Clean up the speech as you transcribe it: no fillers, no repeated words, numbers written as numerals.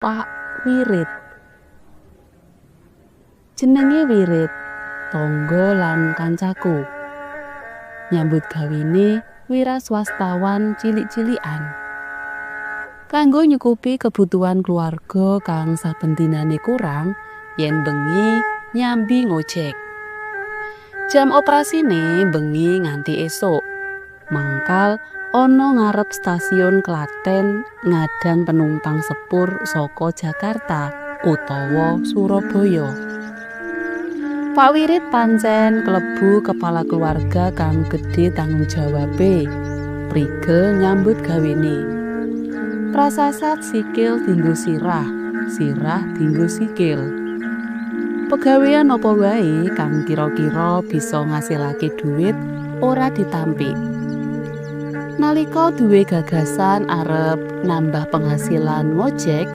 Pak Wirit. Jenenge Wirit, tangga lan kancaku. Nyambut gawene wiraswastawan cilik-cilikan. Kanggo nyukupi kebutuhan keluarga kang saben dinane kurang, yen bengi nyambi ngojek. Jam operasine bengi nganti esuk. Mangkal ana ngarep Stasiun Klaten ngadang penumpang sepur saka Jakarta utawa Surabaya. Pak Wirit pancen klebu kepala keluarga kang gedhe tanggung jawabe. Prigel nyambut gawene. Prasasat sikil dinggo sirah, sirah dinggo sikil. Pegawean apa wae kang kira-kira bisa ngasilake dhuwit ora ditampik. Nalika duwe gagasan arep nambah penghasilan ngojek,